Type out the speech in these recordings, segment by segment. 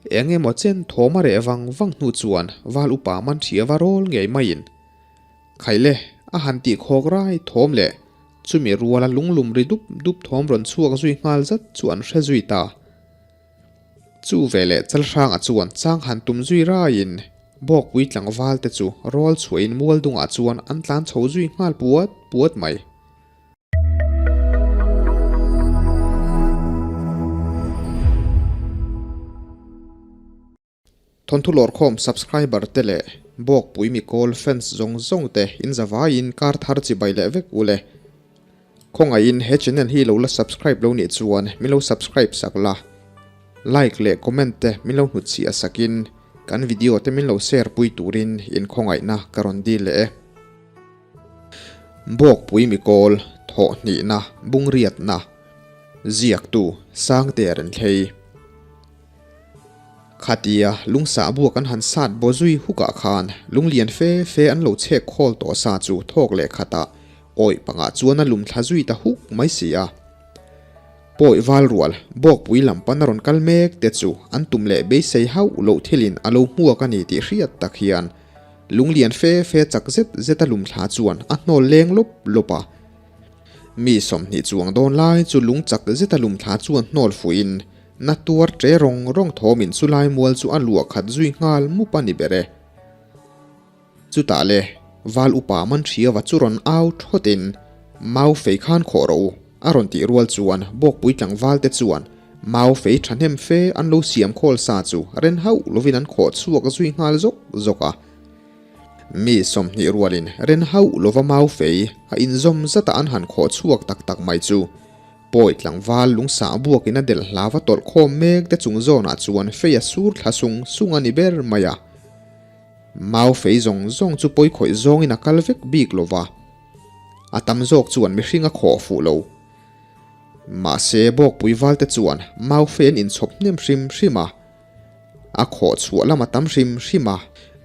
Eng emaw chen thawm a reh vang vang hnu chuan val upa man hria va rawl ngei maiin Khaile a han tih khawk rai thawm leh chumi ruala lunglum ri dup dup thawm rawn chhuak zui nghal zat chu an hre zui ta. Chu veleh Chalhranga chuan chang han tum zui raiin Bawkpui tlangval te chu rawl chhuahin mual dungah chuan an tlan chho zui nghal puat puat mai. Thawnthu lawrkhawm subscriber te leh Bawkpui mikawl fans zawng zawng te in zavaiin kar thar chibai leh vek u le. Khawngaihin he channel hi lo la subscribe lo nih chuan min lo subscribe sak la, like leh comment te min lo hnutchhiah sakin kan video te min lo share pui turin in khawngaihna ka rawn dil leh e. Bawkpui mikawl thawhhnihna bungriatna ziaktu Sangte Renthlei. Khatia lungsah buak an han sat baw zui hukah khan lunglian fe fe an lo chhek khawl tawh sa chu thawk leh khatah awih pangah chuan a lum thla zui ta huk mai si a. Pawi val rual Bawkpui lam pan a rawn kal mek te chu an tum leh beisei hauh loh thilin a lo hmuak a ni tih hriat tak hian lunglian fe fe chak zet zet a lum thla chuan a hnawl leng lawp lawp a. Mi 20 chuang dawn lai chu lung chak zet a lum thla chuan hnawl fuhin Na tuar ṭe rawng rawng thawmin chu lai mual chu a luah khat zui nghal mup a ni ber e. Chutah le, Val upa man hriava chu rawn au thawtin, Mau fei khan khawh rawh u, a rawn tih rual chuan Bawkpui tlangval te chuan mau fei ṭhahnem fe an lo siam khawl sa chu ren hauh lovin an khawh chhuak zui nghal zawk zawk a. Mi 20 rualin ren hauh lova mau fei a inzawm zata an han khawh chhuak tak tak mai chu Pawi tlangval lungsah buakin a delh hlau a tawlh khawm mek te chung zawnah chuan fei a sur thla sung sung a ni ber mai a. Mau fei zawng zawng chu pawi khawih zawngin a kal vek bik lo va, a tam zawk chuan mihring a khawh fuh lo. Mahse Bawkpui valte chuan mau fei an inchhawp hnem hrim hrim a, a khawh chhuah lam a tam hrim hrim a,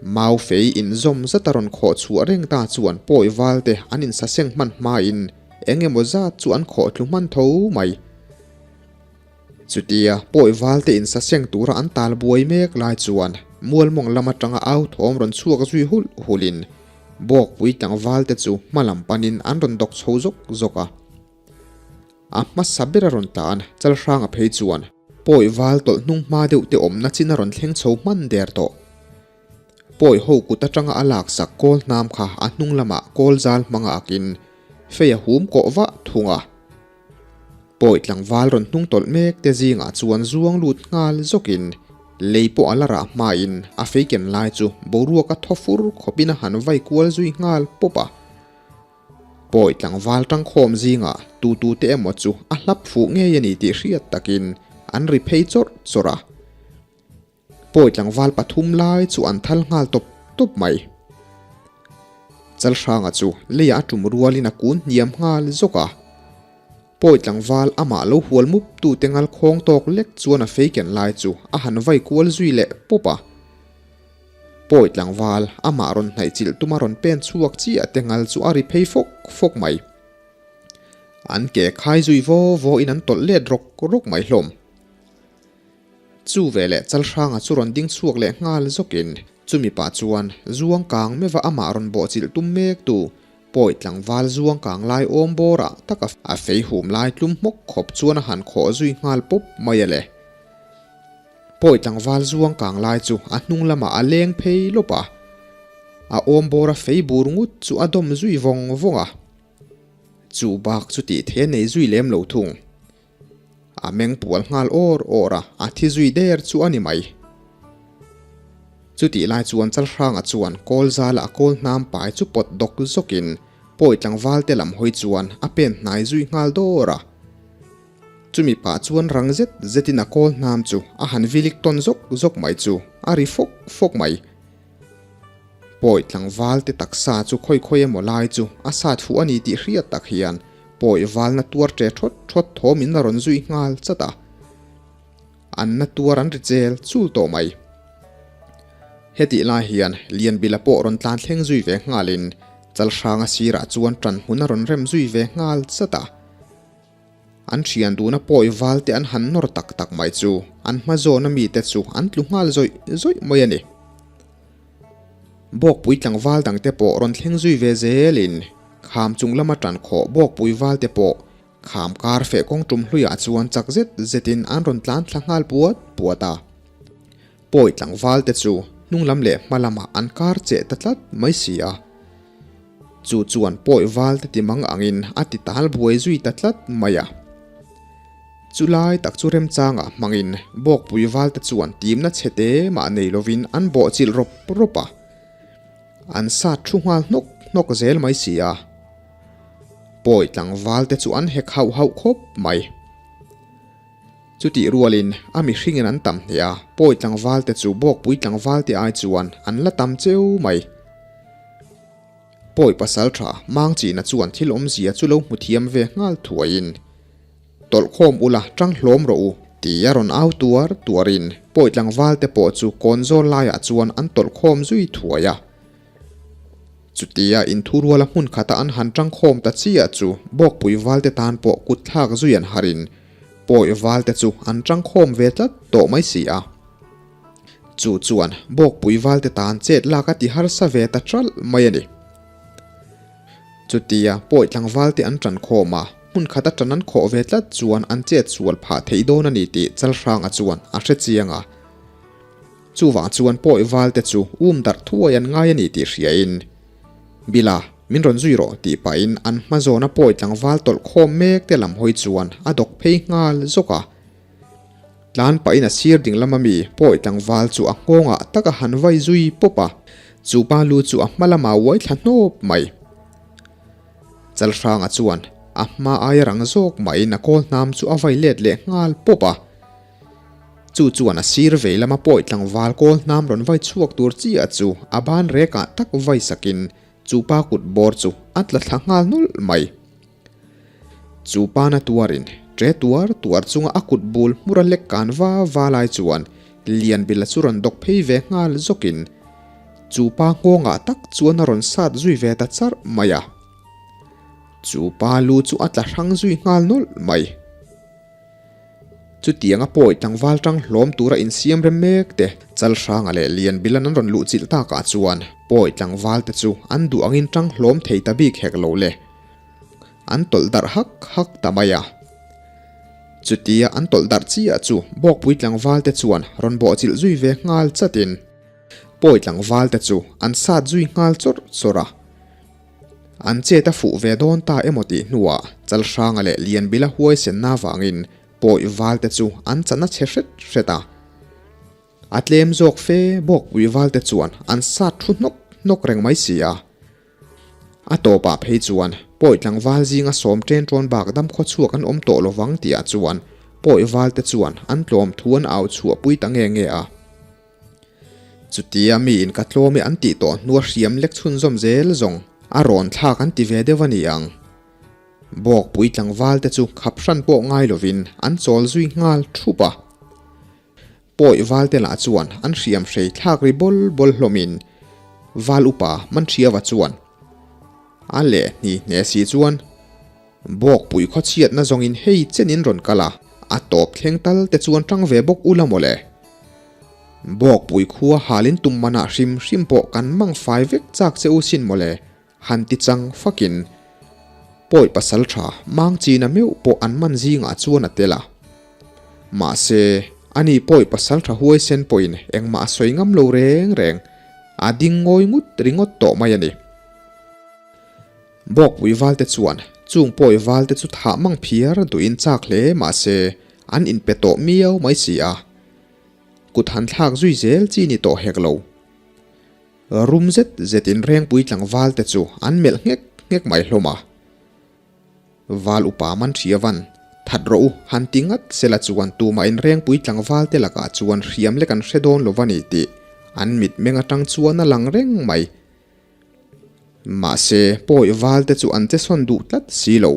mau fei inzawm zat a rawn khawh chhuah reng ta chuan pawi valte an insaseng hman hmain eng emaw zat chu an khawh thlu hman tho mai. Chutia pawi valte insaseng tura an tal buai mek lai chuan mualmawng lam atanga au thawm rawn chhuak zui hulh hulhin Bawkpui tlangvalte chu hma lam panin an rawn dawk chho zawk zawk a. A hmasa ber a rawn tan, Chalhranga phei chuan pawi val tawlh hnung hma deuh te awmna chin a rawn thleng chho hman der tawh. Pawi ho kut atanga a laksak kawl hnam kha a hnung lamah kawl zal hmanga akin fei a hum kawh vah thung a. Pawi tlangval rawn hnung tawlh mek te zingah chuan zuang lut nghal zawkin lei pawh a la rah hmain a fei ken lai chu boruak a thaw fur khawpin a han vai kual zui nghal pawp a. Pawi tlangval tangkhawm zingah tutute emaw chu a hlap fuh ngei a ni tih hriat takin an ri phei chawrh chawrh a. Pawi tlangval pathum lai chu an thal nghal tawp tawp mai. Chalhranga chu leiah a tum rualin a kun hniam nghal zawk a. Pawi tlangval amah lo hual mup tute ngal khawng tawk lek chuan a fei ken lai chu a han vai kual zui leh pawp a. Pawi tlangval, amah rawn hnaih chilh tuma rawn pen chhuak chiah te ngal chu a ri phei fawk fawk mai. An ke khai zui vaw vaw in an tawlh let rawk rawk mai hlawm. Chu veleh Chalhranga chu rawn ding chhuak leh nghal zawkin chumi pah chuan zuang kang meuha amah rawn bawh chilh tum mek tu Pawi tlangval zuang kang lai awm bawrah taka a fei hum lai tlum hmawk khawp chuan a han khawh zui nghal pawp mai a le. Pawi tlangval zuang kang lai chu a hnung lamah a leng phei lawp a, a awm bawra fei bur ngut chu a dawm zui vawng vawng a. Chu bak chu tih thei a nei zui lem lo thung. A meng pual nghal awr awr a, a thi zui der chu a ni mai. Chutih lai chuan Chalhranga chuan kawl zala a kawl hnam pai chu pawt dawk zawkin pawi tlangval te lam hawi chuan a pen hnai zui nghal dawr a. Chumi pah chuan rang zet zetin a kawl hnam chu a han vilik tawn zawk zawk mai chu a ri fawk fawk mai. Pawi tlangval te taksa chu khawi khawi emaw lai chu a sat fuh a ni tih hriat tak hian pawi valna tuar ṭe ṭhawt ṭhawt thawmin a rawn zui nghal chat a. An na tuar an ri chel chul tawh mai. Hetih lai hian Lianbila pawh rawn tlan thleng zui ve nghalin Chalhranga sirah chuan ṭan hmun a rawn rem zui ve nghal chat a. An thian duna pawi val te an han nawr tak tak mai chu an hma zawna mite chu an tlu nghal zawih zawih mai a ni. Bawkpui tlangval dangte pawh rawn thleng zui ve zelin kham chung lama tan khawh bawkpui valte pawh kham kar feh kawng tum hluiah chuan chak zet zetin an rawn tlan thla nghal puat puat a. Pawi tlangval te chu hnung lam leh hma lamah an kar cheh ta tlat mai si a. Chu chuan pawi val te ti mang angin a ti tal buai zui ta tlat mai a. Chu lai tak chu remchangah hmangin Bawkpui val te chuan timna chhe te mah nei lovin an bawh chilh rawp rawp a. An sat thu nghal hnawk hnawk zel mai si a. Pawi tlangval te chu an hek hauh hauh khawp mai. Chutih rualin a mihringin an tam hneh a, pawi tlangvalte chu bawkpui tlangvalte ai chuan an la tam cheu mai. Pawi pasal tha Mangchina chuan thil awmzia chu lo hmu thiam ve nghal thuaiin, Tawlhkhawm ula tang hlawm rawh u, ti a rawn au tuar tuarin pawi tlangvalte pawh chu kawn zawl laiah chuan an tawlhkhawm zui thuai a. Chutia inthuruala hmun khata an han tangkhawm ta chiah chu Bawkpui valte tan pawh kut thlak zui an harin Pawi valte chu an tangkhawm ve tlat tawh mai si a. Chu chuan Bawkpui valte tan chet lak a ti harsa ve ta ṭalh mai a ni. Chutia Pawi tlangvalte an ṭankhawm a, hmun khata ṭan an khawh ve tlat chuan an chet sual phah thei dawn a ni tih Chalhranga chuan a hre chiang a. Chuvang chuan pawi valte chu um darh thuai an ngai a ni tih hriain, Bila, min rawn zui rawh tih pahin an hma zawna pawi tlangval tawlh khawm mek te lam hawi chuan a dawk phei nghal zawk a. Tlan pahin a sir ding lama mi pawi tlangval chu a nghawngah tak a han vai zui pawp a, chu pa lu chu a hma lama uai thla hnawp mai. Chalhranga chuan a hma aia rang zawk mahin a kawl hnam chu a vai let leh nghal pawp a. Chu chuan a sir vei lama pawi tlangval kawl hnam rawn vai chhuak tur chiah chu a ban rekah tak vai sakin chu pa kut bawr chu a tla thla nghal nawlh mai. Chu pa na tuarin ṭe tuar tuar chunga a kut bul hmura lek kan va va lai chuan Lianbila chu rawn dawk phei ve nghal zawkin chu pa nghawngah tak chuan a rawn sat zui ve ta charh mai a. Chu pa lu chu a tla hrang zui nghal nawlh mai. Chutianga pawi tlangval tang hlawm tura insiam rem mek te Chalhranga leh Lianbilan an rawn luh chilh takah chuan pawi tlangval te chu an duh angin tang hlawm thei ta bik hek lo le. An tawlh darh hak hak ta mai a. Chutia an tawlh darh chiah chu Bawkpui tlangval te chuan rawn bawh chilh zui ve nghal chatin pawi tlangval te chu an sat zui nghal chawrh chawrh a. An chet a fuh ve dawn ta emaw tih hnuah Chalhranga leh Lianbila huaisenna avangin pawi valte chu an chan a chhe hret hret a. A tlem zawk fe Bawkpui valte chuan an sat thu hnawk hnawk reng mai si a. A tawpah phei chuan pawi tlangval zinga sawm ṭen ṭawn bak damkhaw chhuak an awm tawh lovang tihah chuan pawi valte chuan an tlawm thu an au chhuahpui ta nge nge a. Chutia miin ka tlawm e an tih tawh hnua hriam lek chhunzawm zel zawng a rawn thlak an ti ve deuh a ni ang. Bawkpui tlangval te chu khap hran pawh ngai lovin an chawl zui nghal thup a. Pawi val te lah chuan an hriam hrei thlak ri bawl bawl hlawmin Val upa Manhriava chuan a leh hni hne si chuan Bawkpui khawchhiatna zawngin hei chenin rawn kal a, a tawp thleng tal te chuan tang ve bawk ula mawle. Bawkpui khua halin tum manah hrim hrim pawh kan mang fai vek chak che u sin mawle, han ti chang fakin pawi pasal tha mang china meuh pawh an man zingah chuan a tel a. Mahse, ani pawi pasal tha huaisen pawhin engmah a sawi ngam lo reng reng, a ding ngawi ngut ringawt tawh mai a ni. Bawkpui valte chuan chung pawi valte chu thah mang phiar duhin chak hle mah se an inpe tawh miau mai si a. Kut han thlak zui zel chi ni tawh hek lo. Rum zet zetin Rengpui tlangval te chu an melh nghek nghek mai hlawm a. Val upa man hria van, that rawh u, han ti ngat sela chuan tumah in Rengpui tlangval te lakah chuan hriam lek an hre dawn lo va ni tih an mitmeng atang chuan a lang reng mai. Mahse, pawi val te chu an che sawn duh tlat si lo.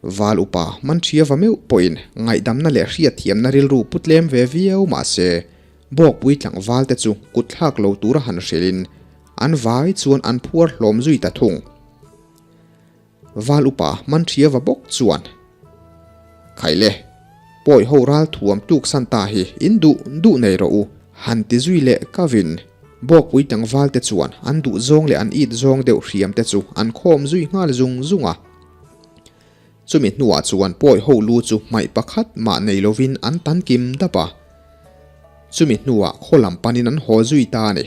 Val upa Manthria va meuh pawhin ngaihdamna leh hriatthiamna rilru pu tlem ve viau mahse, Bawkpui tlangval te chu kut thlak lo tura han hrilhin an vai chuan an phuar hlawm zui ta thung. Val upa Manthria va bawk chuan. Khai le, pawi ho ral thuam tluk san ta hi in duh duh nei rawh u, han ti zui leh kavin Bawkpui tlangval te chuan an duh zawng leh an it zawng deuh hriam te chu an khawm zui nghal zung zung a. Chumi hnuah chuan pawi ho lu chu hmaih pakhat mah nei lovin an tan kim dap a. Chumi hnuah khaw lam panin an haw zui ta a ni.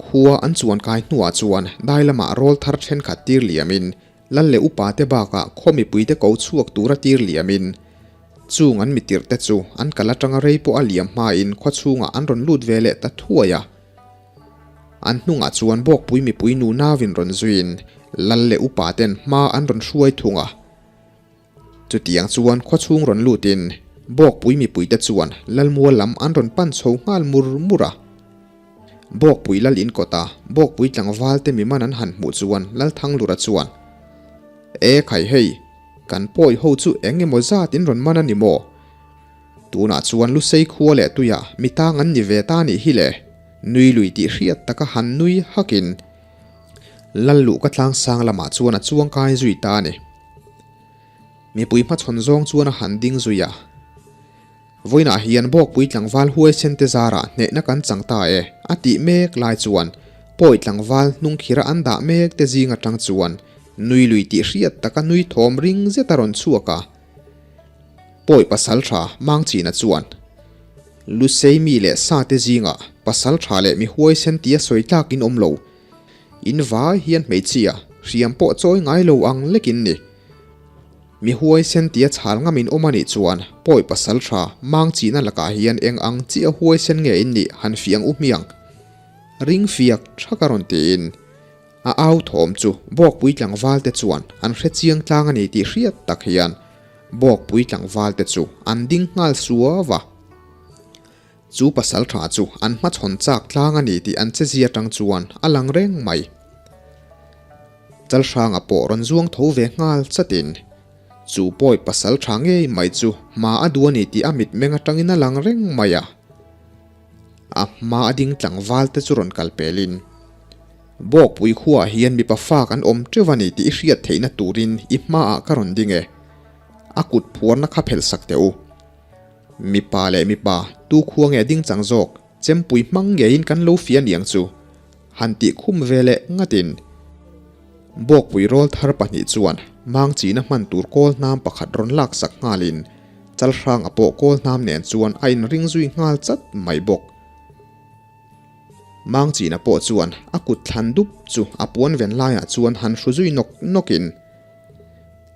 Khua an chuan kai hnuah chuan dai lamah rawl thar thenkhat tir liamin Lal leh upa te bakah khaw mipuite ko chhuak tura tir liamin chung an mitirh te chu an kal atanga rei pawh a liam hmain khaw chhungah an rawn lut ve leh ta thuai a. An hnungah chuan Bawkpui mipui nu nauin rawn zuiin Lal leh upa ten hma an rawn hruai thung a. Chutiang chuan khaw chhung rawn lutin Bawkpui mipuite chuan Lalmual lam an rawn pan chho nghal mur mur a. Bawkpui lal in kawta Bawkpui tlangval te miman an han hmuh chuan Lalthanglura chuan, E khai hei, kan pawi ho chu eng emaw zat in rawn man a ni maw? Tunah chuan Lusei khua leh tuiah mi tang an ni ve ta nih hi le, nui lui tih hriat taka han nui hakin Lal luhka tlangsang lamah chuan a chuang kai zui ta a ni. Mipui hmachhawn zawng chuan a han ding zui a. Vawiinah hian Bawkpui tlangval huaisen te zarah hnehna kan chang ta e, a tih mek lai chuan Pawi tlangval hnungkhira an dah mek te zing atang chuan nui lui tih hriat taka nui thawm ring zet a rawn chhuak a. Pawi pasal tha Mangchina chuan Lusei mi leh sa te zingah pasal tha leh mi huaisen tia sawi tlak in awm lo. In vai hian hmeichhia hriam pawh chawi ngai lo ang lekin ni. Mi huaisen tia chhal ngam in awm a nih chuan pawi pasal tha Mangchina lakah hian eng ang chiah huaisen nge in nih han fiang u hmiang. Ring fiak thak a rawn tiin. A au thawm chu Bawkpui tlangval te chuan an hre chiang tlang a ni tih hriat tak hian Bawkpui tlangval te chu an ding nghal suau a. Chu pasal tha chu an hmachhawn chak tlang a ni tih an chezia tang chuan a lang reng mai. Chalhranga pawh rawn zuang tho ve nghal chatin chu pawi pasal tha ngei mai chu hma a duh a ni tih a mitmeng atangin a lang reng mai a. A hma a ding tlangval te chu rawn kal pelin, Bawkpui khuaah hian mipa fak an awm teuh a ni tih i hriat theihna turin i hmaah ka rawn ding e. A kut phuarna kha phelh sak teh u. Mipa leh mipa, tu khua nge ding chang zawk, chempui hmang ngeiin kan lo fia niang chu, han tih khum ve leh ngatin. Bawkpui rawl thar pahnih chuan Mangchina hman tur kawl hnam pakhat rawn lak sak nghalin Chalhranga pawh kawl hnam nen chuan a inring zui nghal chat mai bawk. Mangchina pawh chuan a kut thlan dup chu a puan ven laiah chuan han hru zui nawk nawkin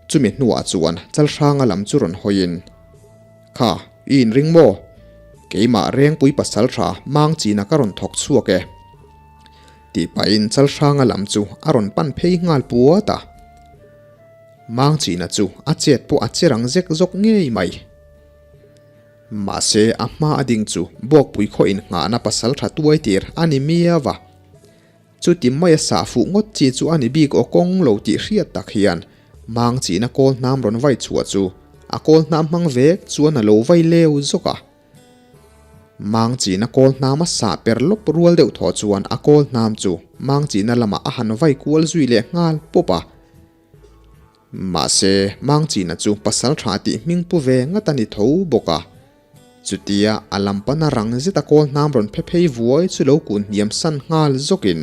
chumi hnuah chuan Chalhranga lam chu rawn hawiin, Kha, i inring maw? Keimah Rengpui pasaltha Mangchina ka rawn thawk chhuak e. Tih pahin Chalhranga lam chu a rawn pan phei nghal puat a. Mangchina chu a chet pawh a che rang zek zawk ngei mai. Mahse a hma a ding chu Bawkpui khaw inngahna pasal tha tuai tir a ni miau a. Chuti maia sah fuh ngawt chi chu a ni bik aw kawng lo tih hriat tak hian Mangchina kawl hnam rawn vai chhuah chu a kawl hnam hmang vek chuan a lo vai leu zawk a. Mangchina kawl hnam a sah per lawp rual deuh thaw chuan a kawl hnam chu Mangchina lamah a han vai kual zui leh nghal pawp a. Mahse, Mangchina chu pasal tha tih hming pu ve ngat a ni tho bawk a. Chutia a lam pana rang zet a kawl hnam rawn phe phei vuai chu lo kun hniam san nghal zawkin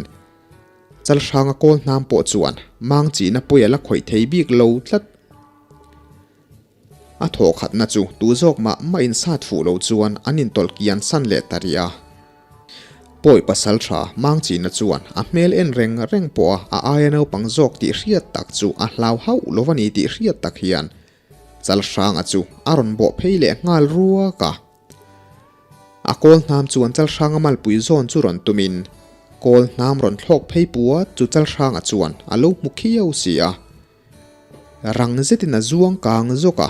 Chalhranga kawl hnam pawh chuan Mangchina pawi a la khawih thei bik lo tlat. A thawhkhatna chu tu zawk mah mah insat fuh lo chuan an intawlh kian san leh ta rih a. Pawi pasal tha Mangchina chuan a hmel en reng reng pawh a a aia naupang zawk tih hriat tak chu a hlau hauh lo a ni tih hriat tak hian Chalhranga chu a rawn bawh phei leh nghal ruak a. A kawl hnam chuan Chalhranga malpui zawn chu rawn tumin kawl hnam rawn thlawk phei puat chu Chalhranga chuan a lo hmu khiau si a. Rang zetin a zuang kang zawk a.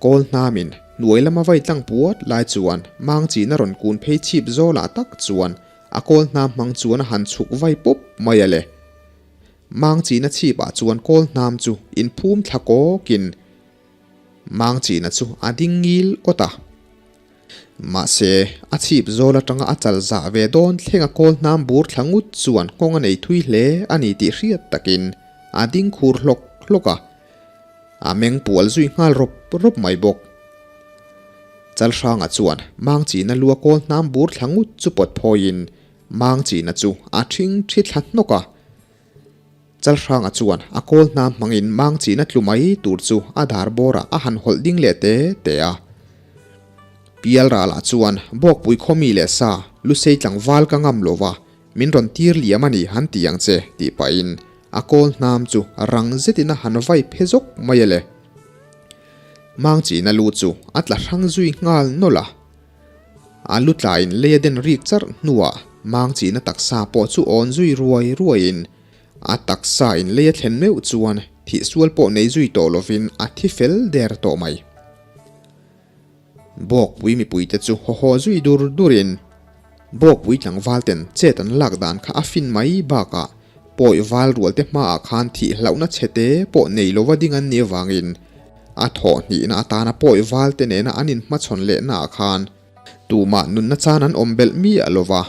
Kawl hnamin hnuai lama vai tlang puat lai chuan Mangchina rawn kun phei chhip zawlah tak chuan a kawl hnam hmang chuan a han chhuk vai pawp mai a le. Mangchina chhipah chuan kawl hnam chu inphum thla kawkin Mangchina chu a ding ngil awt a. Mahse, a chhip zawl atanga a chal zah ve dawn thlenga kawl hnam bur thla ngut chuan nghawng a nei thui hle a ni tih hriat takin a ding khur hlawk hlawk a. A meng pual zui nghal rawp rawp mai bawk. Chalhranga chuan Mangchina lua kawl hnam bur thla ngut chu pawt phawiin Mangchina chu a ṭhing ṭhi thla hnawk a. Chalhranga chuan a kawl hnam hmangin Mangchina tlu mai tur chu a dar bawrah a han hawlh ding leh te te a. Pialralah chuan Bawkpui khawmi leh sa Lusei tlangval ka ngam lo va, Min rawn tir liam a ni han ti ang che tih pahin a kawl hnam chu rang zetin a han vai phe zawk mai a le. Mangchina lu chu a tla hrang zui nghal nawlh a. A lu tlain lei a den rik charh hnuah Mangchina taksa pawh chu awn zui ruai ruaiin a taksa in lei a thlen meuh chuan thihsual pawh nei zui tawh lovin a thi fel der tawh mai. Bawkpui mipuite chu haw haw zui dur durin Bawkpui tlangvalten chet an lak dan kha a fin mai bakah pawi val rualte hmaah khan thih hlauhna chhete pawh nei lova ding an nih avangin a thawh hnihna atana pawi valte nena an inhmachhawn lehnaah khan tumah nunna chan an awm belh miah lova.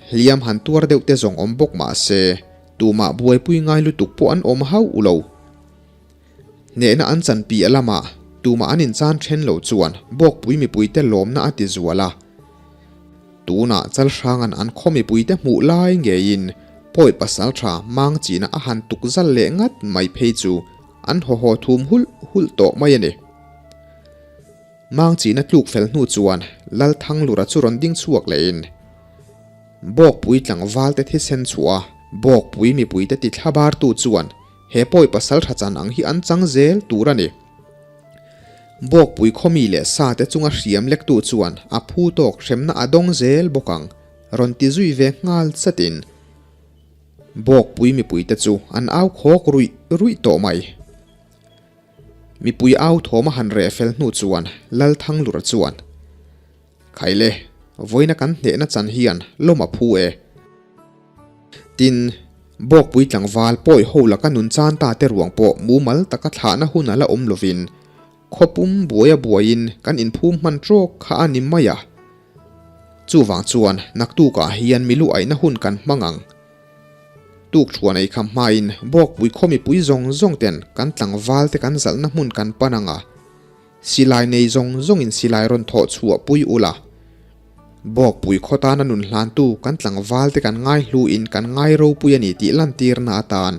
Hliam han tuar deuh te zawng awm bawk mah se tumah buaipui ngai lutuk pawh an awm hauh lo. Hnehna an chan piah lamah tumah an inchan then lo chuan Bawkpui mipuite lawmna a ti zual a. Tunah Chalhranga'n an khaw mipuite hmuh lai ngeiin pawi pasaltha Mangchina a han tuk zal leh ngat mai phei chu an haw haw thum hulh hulh tawh mai a ni. Mangchina tluk fel hnu chuan Lalthanglura chu rawn ding chhuak lehin Bawkpui tlangvalte thisen chhuah a Bawkpui mipuite ti thlabartu chuan He pawi pasal tha chan ang hi an chang zel tur a ni. Bawkpui khawmi leh sa te chunga hriam lektu chuan a phu tawk hremna a dawng zel bawk ang, rawn ti zui ve nghal chatin Bawkpui mipuite chu an au khawk ruih ruih tawh mai. Mipui au thawm a han reh fel hnu chuan Lalthanglura chuan, Khaile, vawiina kan hnehna chan hian lawm a phu e. Tin, Bawkpui tlangval pawi ho laka nun chan ta te ruang pawh mumal taka thlahna hun a la awm lovin, khawpum buai a buaiin kan inphum hman trawk kha a ni mai a. Chuvang chuan naktukah hian milu aihna hun kan hmang ang. Tukṭhuan ei kham hmain Bawkpui khaw mipui zawng zawng ten kan tlangval te kan zalhna hmun kan pan ang a. Silai nei zawng zawngin silai rawn thawh chhuah pui ula. Bawkpui khaw tana nun hlantu kan tlangval te kan ngai hluin kan ngai ropui a ni tih lantirna atan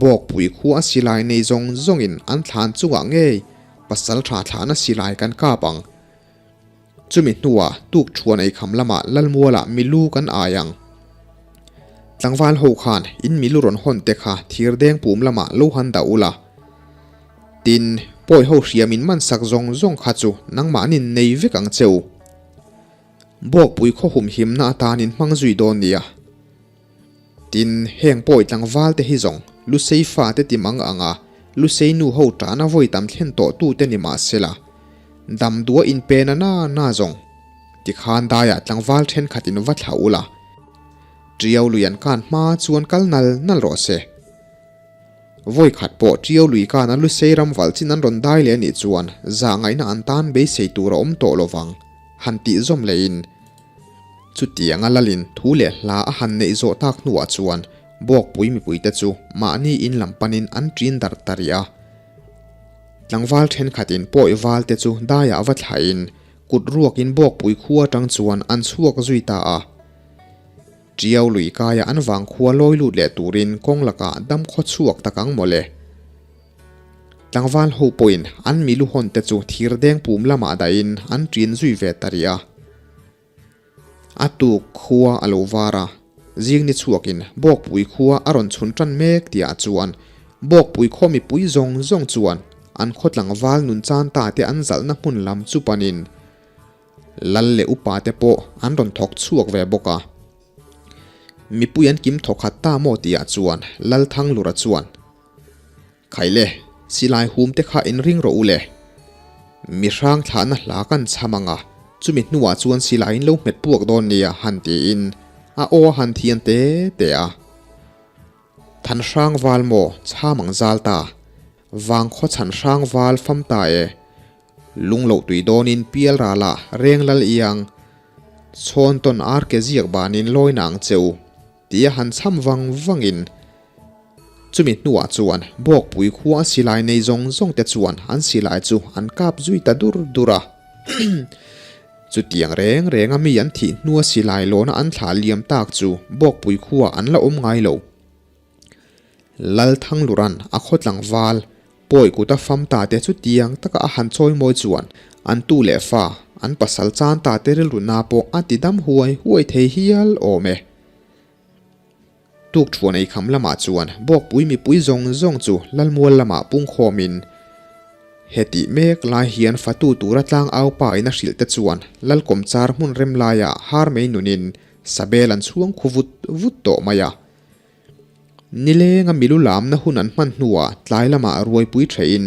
Bawkpui khua silai nei zawng zawngin an thlan chungah ngei pasal tha thlahna silai kan kap ang. Chumi hnuah tukṭhuan eikham lamah Lalmualah milu kan ai ang. Tlangval ho khan in milu rawn hawn te kha thirdeng pum lamah lo han dah ula. Tin, pawi ho hriam in man sak zawng zawng kha chu nangmahnin nei vek ang che u. Bawkpui khaw humhimna atan in hmang zui dawn nia. Tin, heng pawi tlangval te hi zawng Lusei fa te ti mang ang a, Lusei nu ho tana vawi tam thlen tawh tu te ni mah sela, dam dua in pe na na na zawng tikhan daiah tlangval thenkhat in va thlah ula, Tiau lui an kan hma chuan kal nal nal rawh se. Vawi khat pawh Ṭiau lui kana Lusei ram valh chin an rawn dai leh a nih chuan zahngaihna an tan beisei tur a awm tawh lo vang, han tih zawm lehin. Chutianga Lalin thu leh hla a han neih zawh tak hnuah chuan Bawkpui mipuite chu mahni in lam panin an ṭin darh ta rih a. Tlangval ṭhenkhatin pawi valte chu daiah va thlahin kut ruakin Bawkpui khua aṭang chuan an chhuak zui ta a. Ṭiau lui kaia an vangkhua lawi lut leh turin kawng lakah dam khaw chhuak tak ang mawle. Tlangval ho pawhin an milu hawn te chu thirdeng pum lamah dahin an ṭin zui ve ta rih a. A tuk khua a lo var a, zing ni chhuakin Bawkpui khua a rawn chhun ṭan mek tihah chuan Bawkpui khaw mipui zawng zawng chuan an khaw tlangval nun chan ta te an zalhna hmun lam chu panin Lal leh upa te pawh an rawn thawk chhuak ve bawk a. Mipui an kim thawkhat ta maw tihah chuan Lalthanglura chuan, Khaile, silai hum te kha inring rawh u le. Mi hrang thlahna hla kan cham ang a, chumi hnuah chuan silai in lo hmet puak dawn nia han tiin a aw a han thian te te a. Thanhrang val maw cham ang zal ta, vangkhaw chhanhrang val fam ta e. Lung loh tui dawnin pial ralah reng lal iang, chhawn tawn ar ke ziak banin lawi na ang che u, tia han cham vang vangin. Chumi hnuah chuan Bawkpui khua silai nei zawng zawng te chuan an silai chu an kap zui ta dur dur a. Chutiang reng renga mi an thih hnua silai lawna an thlah liam tak chu Bawkpui khua an la awm ngai lo. Lalthangluran a khaw tlangval pawi kuta fam ta te chutiang taka a han chawi mawi chuan an tu leh fa an pasal chan ta te rilru na pawh a ti dam huai huai thei hial awm e. Tukthuan ei kham lamah chuan Bawkpui mipui zawng zawng chu Lalmual lamah pungkhawmin hetih mek lai hian fatu tura tlang au pa in a hrilh te chuan Lalkawmchar hmun rem laiah har mei nunin Sabel an chhuang khu vut vut tawh mai a. Nilenga milu lamna hun an hman hnuah tlai lamah ruaipui thehin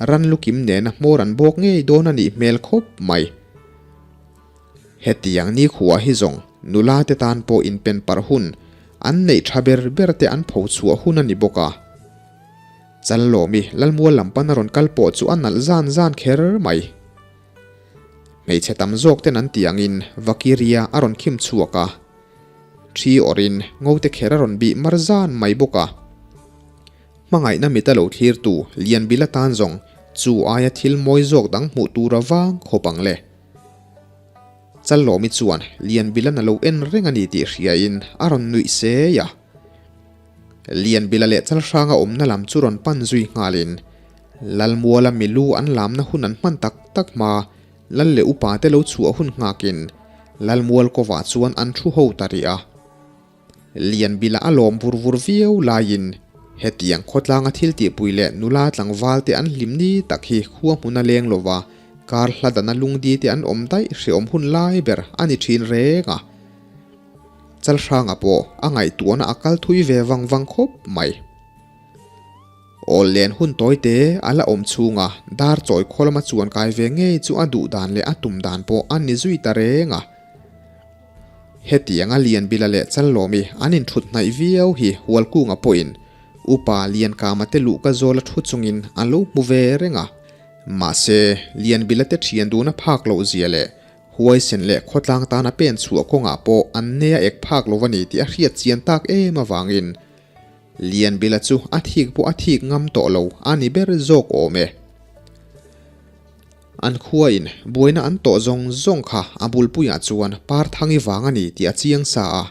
ran lukim nena hmawr an bawk ngei dawn a nih hmel khawp mai. Hetiang nikhua hi zawng nula te tan pawh inpen parh hun an neih tha ber ber te an pho chhuah hun a ni bawk a. Challawmi Lalmual lam pana rawn kal pawh chu a nalh zan zan kher mai. Hmeichhe tam zawk ten an tih angin Vakiria a rawn khim chhuak a. Thi awrhin ngote kher a rawn bih mar zan mai bawk a. Hmangaihna mita lo thlirtu Lianbila tan zawng chu aia thil mawi zawk dang hmuh tur a vang khawp ang le. Challawmi chuan Lianbila'n a lo en reng a ni tih hriain a rawn nuih sei a. Lianbila leh Chalhranga awmna lam chu rawn pan zui nghalin Lalmuala milu an lamna hun an hman tak tak hma Lal leh upa te lo chhuah hun nghakin Lalmual kawvah chuan an thu ho ta rih a. Lianbila a lawm vur vur viau laiin hetiang khawtlanga thil tihpui leh nula tlangval te an hlim ni tak hi khua hmuna leng lova kar hla dana lungdi te an awm daih hreawm hun lai ber a ni thin reng a. Chalhranga pawh a ngaihtuahna a kal thui ve vang vang khawp mai. Awl len hun tawi te a la awm chhunga dar chawi khaw lama chuan kai ve ngei chu a duh dan leh a tum dan pawh a ni zui ta reng a. Hetianga Lianbila leh Challawmi an inthut hnaih viau hi Hualkunga pawhin Upa Liankama te luhka zawla thu chungin a lo hmu ve reng a. Mahse, Lianbila te thian duna phak loh zia leh Huaisen leh khawtlang tana pen chhuah kawngah pawh an nei a ek phak lo a ni tih a hriat chian tak em avangin Lianbila chu a thik pawh a thik ngam tawh lo a ni ber zawk awm e. An khuain buaina an tawh zawng zawng kha a bulpuiah chuan Parthangi vang a ni tih a chiang sa a.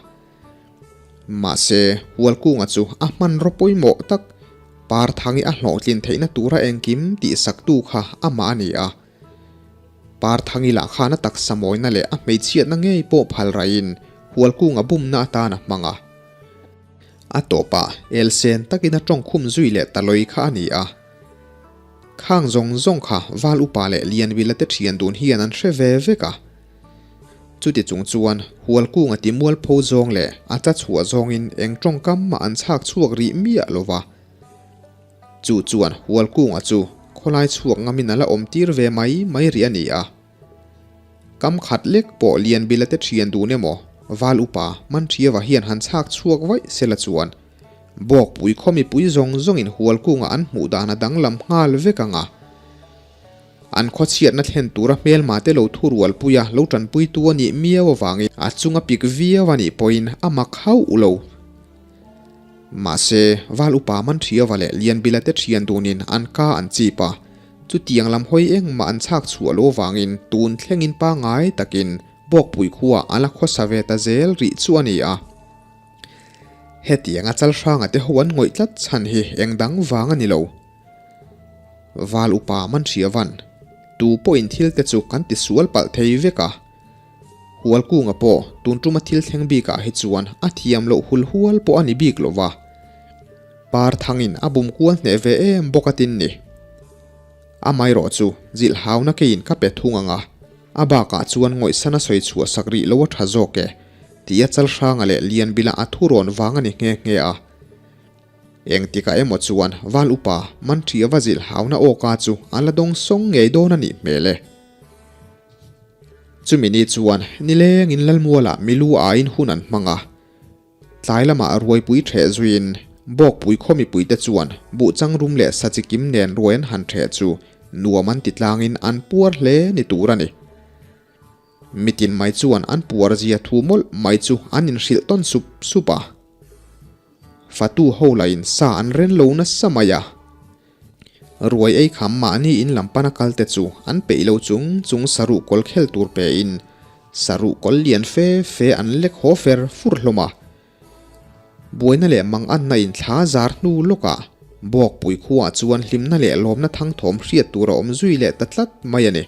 Mahse, Hualkunga chu a hmanraw pawimawh tak Parthangi a hlawhtlin theihna tura engkim tihsaktu kha amah a ni a. Parthangi lah khan a taksa mawina leh a hmeichhiatna ngei pawh phal raihin Hualkunga bumna atan a hmang a. A tawpah elsen takin a tawngkhum zui leh ta lawi kha a ni a. Khang zawng zawng kha Val Upa leh Lianvila te thian dun hian an hre ve vek a. Chuti chung chuan Hualkunga ti mualpho zawng leh a tla chhuah zawngin eng tawngkam mah an chhak chhuak rih miah lo va. Chu chuan Hualkunga chu khawlai chhuak ngamin a la awm tir ve mai mai rih a ni a. Kam khat lek pawh Lianbila te thian dun emaw Val Upa Manṭhiava hian han chhak chhuak vaih sela chuan Bawkpui khaw mipui zawng zawngin Hualkunga an hmuh dan a danglam nghal vek ang a. An khawchhiatna thlen tura hmelma te lo thurualpuia lo tanpuitu a nih miau avangin a chunga pik viau a nih pawhin a mak hauh lo. Mahse, Val Upa Manṭhiava leh Lianbila te ṭhian dunin an ka an chip a, chutiang lam hawi engmah an chhak chhuah lo avangin tun thlengin pangngai takin Bawkpui khua a la khawsa ve ta zel rih chu a ni a. Hetianga Chalhranga te ho an ngawih tlat chhan hi eng dang vang a ni lo. Val Upa Manṭhiavan, Tu pawhin thil te chu kan tisual palh thei vek a. Hualkunga pawh tun tuma thil thleng bikah hi chuan a thiam loh hul hual pawh a ni bik lo va. Par thangin a bum kual hneh ve em bawk a tin ni. Amaherawh chu zilh hauna keiin ka pe thung ang a, a bakah chuan ngawihsan a sawi chhuah sak rih lo a tha zawk e, tia Chalhranga leh Lianbila a thurawn vang a ni nghe nghe a. Engtikah emaw chuan Val Upa Manṭhi ava zilh hauna awka chu a la dawng sawng ngei dawn a nih hmel e. Chumi ni chuan nilengin Lalmualah milu aiin hun an hmang a, tlai lamah ruaipui ṭheh zuiin Bawkpui khaw mipuite chuan buhchang rum leh sa chikim nen ruai an han ṭheh chu nuam an ti tlangin an puar hle ni tur a ni. Mitin mai chuan an puar zia thu mawlh mai chu an inhrilh tawn sup sup a. Fatu ho lahin sa an ren lo nasa mai a. Ruai ei kham mahni in lam pana kal te chu an peih lo chung chung saruh kawl khel tur pe in saruh kawl lian fe fe an lek haw fer fur hlawm a. Buaina leh mang anna in thla zar hnu lawkah Bawkpui khuaah chuan hlimna leh lawmna thangthawm hriat tur a awm zui leh ta tlat mai a ni.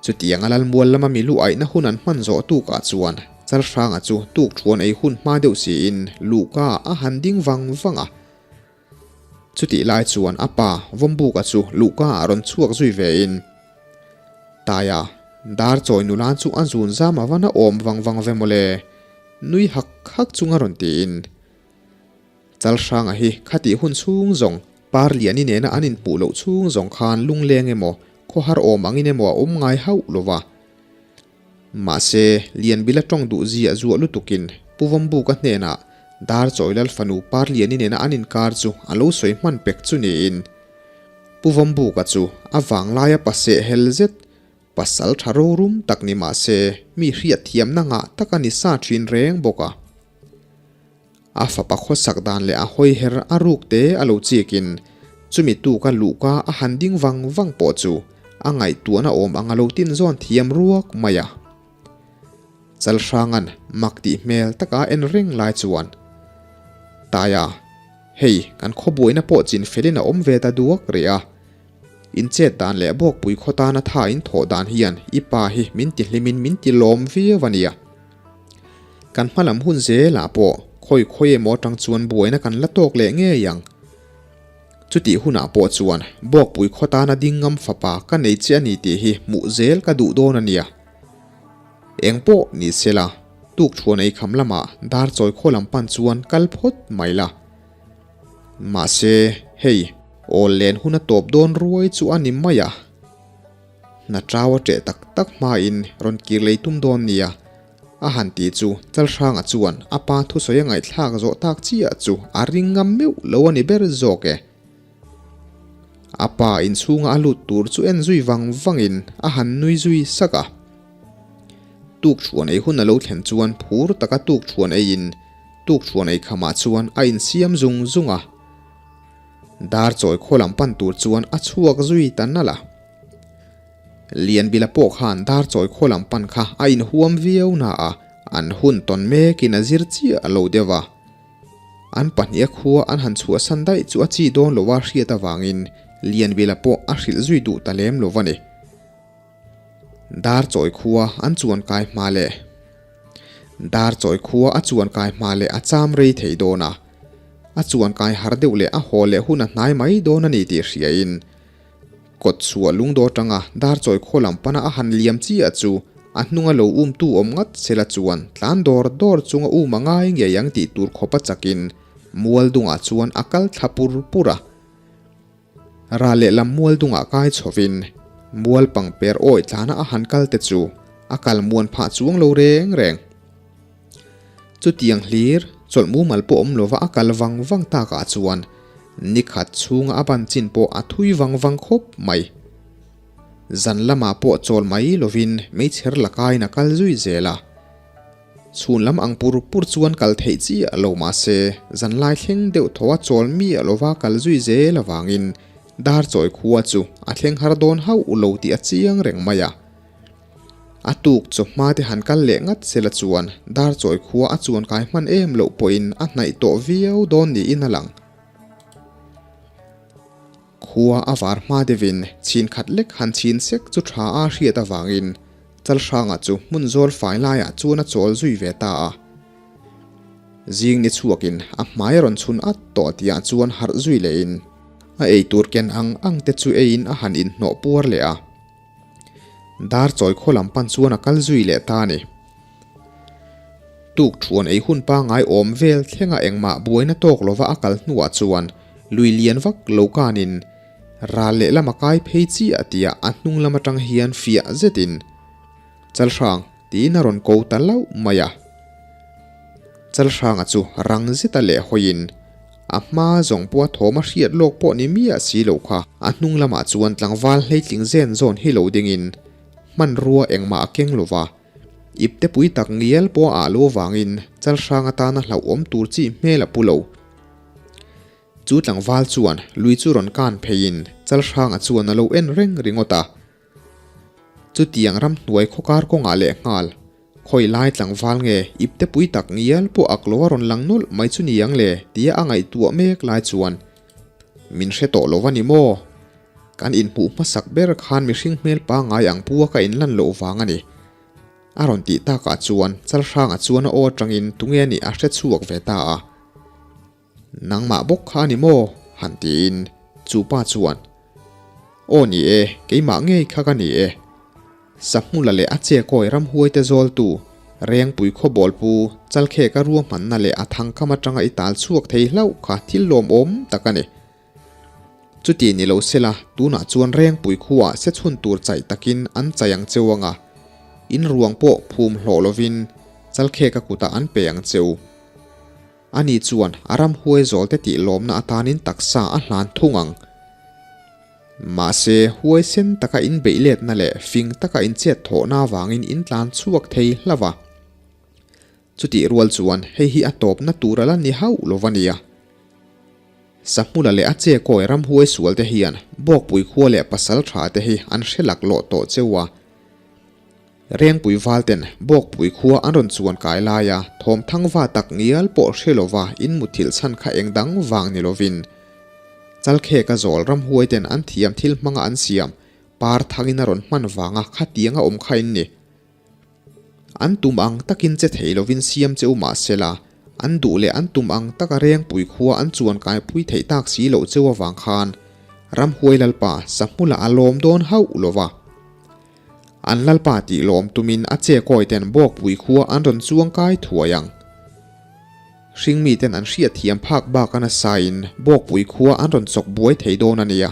Chutiang a Lalmual lama mi lu aihna hun an hman zawh tukah chuan Chalhranga chu tuk thuan ei hun hma deuh siin luhka a han ding vang vang a. Chutih lai chuan a pa Vawmbuka chu luhka ah rawn chhuak zui vein, Taia, dar chawi nula chu a zun zam a van a awm vang vang ve mawle, nui hak hak chunga rawn tiin. Chalhranga hi khatih hun chhung zawng Parliani nena an inhmuh loh chhung zawng khan lungleng emaw, khawhar awm angin emaw a awm ngai hauh lo va. Mahse, Lianbila tawng duh ziah zuah lutukin Pu Vawmbuka hnenah Darchawi Lal fanu Parliani nena an inkar chu a lo sawi hman pek chu niin Pu Vawmbuka chu a vanglaia paseh hel zet Pasal tha rorum tak ni mah se, mi hriat thiamna ngah tak a ni sa thin reng bawk a. A fapa khawsak dan leh a hawiher a ruk te a lo chikin, chumi tuka luhka a han ding vang vang pawh chu a ngaihtuahna awm ang a lo tin zawn thiam ruak mai a. Chalhranga'n mak tih hmel taka en reng lai chuan, Taia, hei kan khawbuaina pawh chin felin a awm ve ta duak rih a. In chet dan leh Bawkpui khaw tana tha in thawh dan hian i pa hi min ti hlimin min ti lawm viau a nia. Kan hma lam hun zelah pawh khawi khawi emaw atang chuan buaina kan la tawk leh ngei ang. Chutih hunah pawh chuan Bawkpui khaw tana ding ngam fapa ka nei che a ni tih hi hmuh zel ka duh dawn a nia. Eng pawh ni sela, tuk thuan ei kham lamah dar chawi khaw lam pan chuan kal phawt mai la. Mahse, hei, awl len hun a tawp dawn ruai chu a ni mai a. Hna tau a ṭeh tak tak hmain rawn kir lei tum dawn nia, a han ti chu Chalhranga chuan a pa thusawi a ngaihthlak zawh tak chiah chu a ring ngam meuh lo a ni ber zawk e. A pa inchhunga a lut tur chu en zui vang vangin a han nui zui sak a. Tuk thuan ei hun a lo thlen chuan phur taka tuk thuan eiin Tuk thuan ei khamah chuan a insiam zung zung a, dar chawi khaw lam pan tur chuan a chhuak zui ta nalh a. Lianbila pawh khan dar chawi khaw lam pan kha a inhuam viau na a, an hun tawn mekin a zir chiah lo deuh a. An pahniha khua an han chhuahsan daih chu a chi dawn lo a hriat avangin Lianbila pawh a hrilh zui duh ta lem lo a ni. Dar chawi khua an chuan kai hma leh Dar chawi khua a chuan kai hma leh a cham rei thei dawn a, a chuan kai har deuh leh a haw leh hun a hnai mai dawn a ni tih hriain kawt chhuah lungdaw atanga dar chawi khaw lam pana a han liam chiah chu a hnunga lo umtu awm ngat sela chuan tlan dawr dawr chunga um a ngai ngei ang tih tur khawpa chakin mual dungah chuan a kal thla pur pur a. Ral lehlam mual dungah kai chhovin mual pangper awi tlana a han kal te chu a kal muan phah chuang lo reng reng. Chutiang hlir chawlh mumal pawh awm lova a kal vang vang takah chuan nikhat chhunga a ban chin pawh a thui vang vang khawp mai. Zan lamah pawh chawl mai lovin meichher lakain a kal zui zel a. Chhun lam ang pur pur chuan kal theih chiah lo mahse, zanlai thleng deuh tho a chawl miah lova kal zui zel avangin dar chawi khua chu a thleng har dawn hauh lo tih a chiang reng mai a. A tuk chawhma te han kal leh ngat sela chuan dar chawi khua a chuan kai hman em loh pawhin a hnaih tawh viau dawn niin a lang. Khua a var hma deuhin chhin khat lek han chhin sek chu tha a hriat avangin Chalhranga chu hmun zawl fai laiah chuan a chawl zui ve ta a. Zing ni chhuakin a hmai a rawn chhun at tawh tihah chuan harh zui lehin a eitur ken ang ang te chu eiin a han inhnawh puar leh a. Dar chawi khaw lam pan chuan a kal zui leh ta a ni. Tuk thuan ei hun pangngai awm vel thlenga engmah buaina tawk lova a kal hnuah chuan lui lian vak lo kanin ral lehlam a kai phei chiah tia a hnung lam atang hian fiah zetin Chalhrang tiin a rawn ko ta lauh mai a. Chalhranga chu rang zeta leh hawiin a hma zawng pawha thawm a hriat lawk pawh ni miah si lo kha a hnung lamah chuan tlangval hleitling zen zawn hi lo dingin hmanrua engmah a keng lova. Iptepui tak ngial pawh a ah lo avangin Chalhrang atana hlauhawm tur chi hmel a pu lo. Chu tlangval chuan lui chu rawn kan pheiin Chalhranga chuan a lo en reng ringawt a. Chutiang ramhnuai khawkar kawngah leh nghal, khawi lai tlangval nge iptepui tak ngial pawh ak lo a rawn lang nawlh mai chu ni ang le tia a ngaihtuah mek lai chuan min hre tawh lo a ni maw? Kan inhmuh hmasak ber khan mihring hmel pangngai ang pu a ka inlan loh vang a ni. A rawn tih takah chuan Chalhranga chuan a aw atangin tunge a nih a hre chhuak ve ta a. Nangmah bawk kha a ni maw? han tiin chu pa chuan, Aw ni e, keimah ngei kha ka ni e. Sahmula leh a chekawi ramhuaite zawltu, Rengpui khawbawlpu, Chalkheka ruahmanna leh a thangkam atanga i tal chhuak thei hlauh kha thil lawmawm tak a ni. Chuti ni lo sela, tunah chuan Rengpui khuaah se chhun tur chaih takin an chaih ang cheu anga, in ruang pawh phum hlawh lovin Chalkheka kutah an pe ang cheu. Ani chuan a ramhuai zawlte tih lawmna atanin taksa a hlan thung ang. Mahse, huaisen taka inbeih letna leh fing taka inchet thawhna avangin in tlan chhuak thei hlauh a. Chutih rual chuan hei hi a tawpna tur a la ni hauh lo va nia. Sahmula leh a che kawi ramhuai sualte hian Bawkpui khua leh pasal tha te hi an hre laklawh tawh cheu a. Rengpui valten Bawkpui khua an rawn chuan kai laia thawmthang va tak ngial pawh hre lova in muthilh chhan kha eng dang vang ni lovin Chalkheka zawl ramhuaiten an thiam thil hmanga an siam par thangin a rawn hman vanga khatianga awm kha in ni. An tum ang takin che thei lovin siam che u mah sela, an duh leh an tum ang taka Rengpui khua an chuan kaipui theih tak si loh cheu avang khan Ramhuai Lalpa Sahmula a lawm dawn hauh lova. An Lalpa tih lawm tumin a che kawi ten Bawkpui khua an rawn chuang kai thuai ang. Hringmi ten an hriat thiam phak bak a nasain Bawkpui khua an rawn chawk buai thei dawn a nia.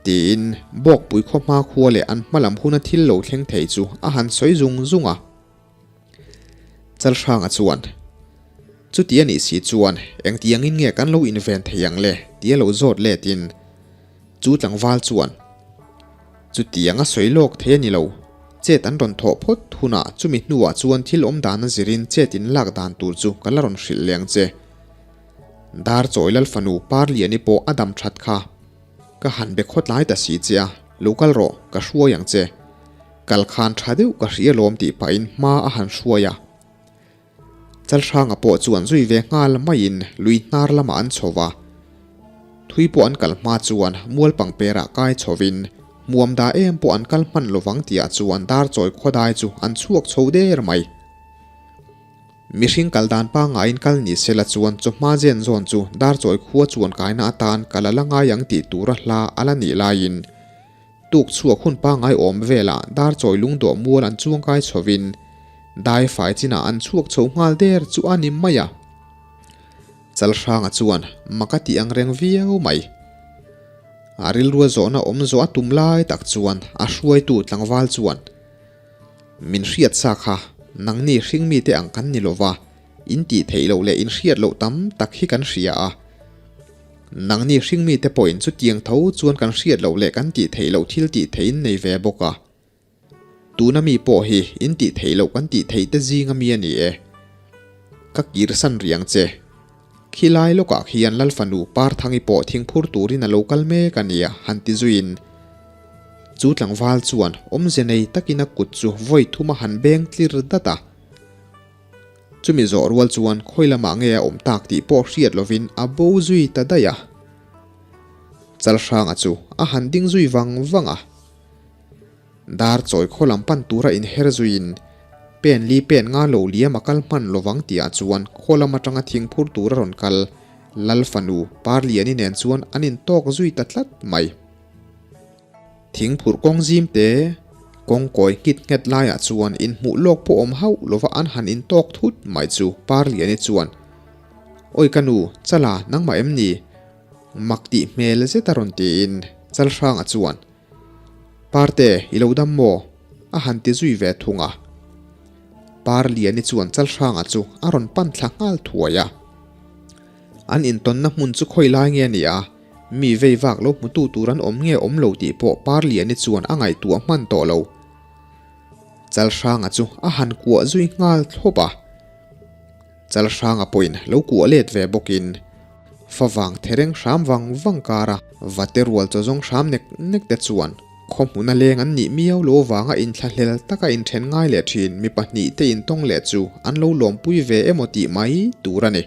Tiin Bawkpui khaw hma khua leh an hma lam huna thil lo thleng thei chu a han sawi zung zung a. Chalhranga chuan, Chuti a nih si chuan engtiangin nge kan lo inven thei ang le? tia lo zawt letin chu tlangval chuan, Chutiang a sawi lawk thei a ni lo. Chet an rawn thawh phawt hunah chumi hnuah chuan thil awm dan a zirin chet in lak dan tur chu ka la rawn hrilh leng che. Dar chawi lal fanu Parliani pawh a dam that kha. Ka han be khawtlai ta si che a, lo kal rawh, ka hruai ang che. Kal khan tha deuh ka hria lawm tih pahin hma a han hruai a. Chalhranga pawh chuan zui ve nghal maiin lui hnar lamah an chho va. Thui pawh an kal hma chuan mual pangperah kai chhovin hmuam da em pawh an kal hman lovang tihah chuan Darchawi khawdai chu an chhuak chho der mai. Mihring kal dan pangaiin kal ni sela chuan chawhma zen zawn chu Darchawi khua chuan kaina atan kal a la ngai ang tih tura hla a la nih laiin Tuk chhuak hun pangngai awm velah Darchawi lungdawh mual an chuangkai chhovin dai fai chinah an chhuak chho nghal der chu a ni mai a. Chalhranga chuan mak a tih ang reng viau mai. A rilrua zawhna awm zawh a tum lai tak chuan a hruaitu tlangval chuan, Min hriat sa kha, nangni hringmite ang kan ni lova, in tih theih loh leh in hriat loh tam tak hi kan hria a. Nangni hringmite pawhin chutiang tho chuan kan hriat loh leh kan tih theih loh thil tih theih in nei ve bawk a. Tuna mi pawh hi in tih theih loh kan tih theih te zinga mi a ni e. Ka kirsan riang che. Khilai lawkah khian Lalfanu Parthangi pawh thingphur turin a lo kal mek a nia han ti zuiin chu tlangval chuan awmze nei takin a kut chu vawi thum a han beng tlir dat a. Chumi zawh rual chuan khawi lamah nge a awm tak tih pawh hriat lovin a bo zui ta daih a. Chalhranga chu a han ding zui vang vang a. Dar chawi khaw lam pan tura inher zuiin pen li pen nga lo liam a kal hman lovang tihah chuan khaw lam atanga thingphur tura rawn kal Lal fanu Parliani nen chuan an intawk zui ta tlat mai. Thingphurh kawng zim te, kawng kawi nghit nghet laiah chuan inhmuh lawk pawh awm hauh lova an han intawk thut mai chu Parliani chuan, Awi ka nu, Chala nangmah em ni? Mak tih hmel zet a rawn tiin Chalhranga chuan, Parte, i lo dam maw? a han ti zui ve thung a. Parliani chuan Chalhranga chu a rawn pan thla nghal thuai a. An intawnna hmun chu khawi lai nge a ni a? Mi vei vak lo hmutu tur an awm nge awm lo tih pawh Parliani chuan a ngaihtuah hman tawh lo. Chalhranga chu a han kuah zui nghal thlawp a. Chalhranga pawhin lo kuah let ve bawkin favang thereng hram vang vang kara vate rual chaw zawng hram nek nek te chuan khaw hmuna leng an nih miau lo vanga inthlahlel taka inthen ngai leh thin mi pahnihte intawng leh chu an lo lawmpui ve emaw tih mai tur a ni.